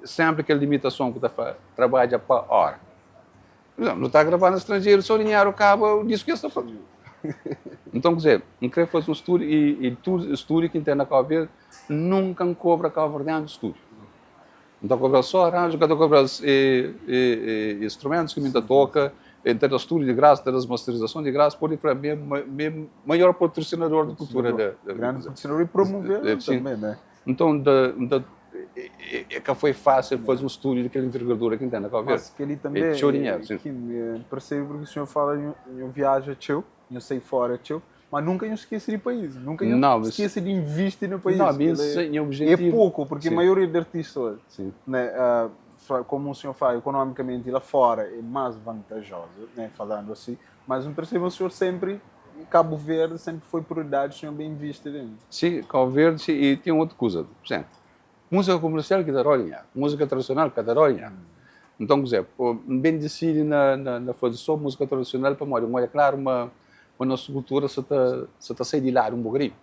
Senpri kel limitason ku ta fla trabadja pa ora. Pur izénplu, nu ta grava na stranjeru, so dinheru kaba, o disku dja sta prontu. Nton, kuzê, N krê faze un stúdiu i i tudu stúdiu ki N ten na Kabu Verdi, nunka N kobra kabuverdianu di stúdiu. N ta kobra-s sô aranju, N ka ta kobra-s instrumentus ki mi ta toka, N ta da stúdiu di grasa, N ta da-s masterizason di grasa, pode fla mi é mi é maior patrosinador di kultura da. Grandi patrosinador i promovedor tanbê, né? Nton, N ta é ka foi fásil faze un stúdiu di kel envergadura ki N ten na Kabu Verdi. Mas kel-li tanbê, É txeu dinheru, sin. Ki N persebe porque sinhor fala nhu viaja txeu, nhu sai fora txeu, mas nunka nhu skese di país, nunka nhu Não, mas skese di invisti na país. Não, mi Kel-li se nha é objetivu, poku, porque sin. maioria di artista oji, Sin. né, komu o senhor fala, ekonomikamenti la fora é más vantajozu, né, falandu asi, mas N persebe ma o senhor sempri Kabu Verdi sempri foi prioridadi, o senhor ben invisti li. Sim, Kabu Verdi, sim, e ten otu kuza, pur izenplu, múzika komersial ki ta dau dinheru, múzika tradisional ka ta dau dinheru. Nton, kuzê, N ben disidi na na faze sô múzika tradisional pamodi N odja klaru ma ma nos kultura sa ta sa ta sai di ladu un bokadinhu.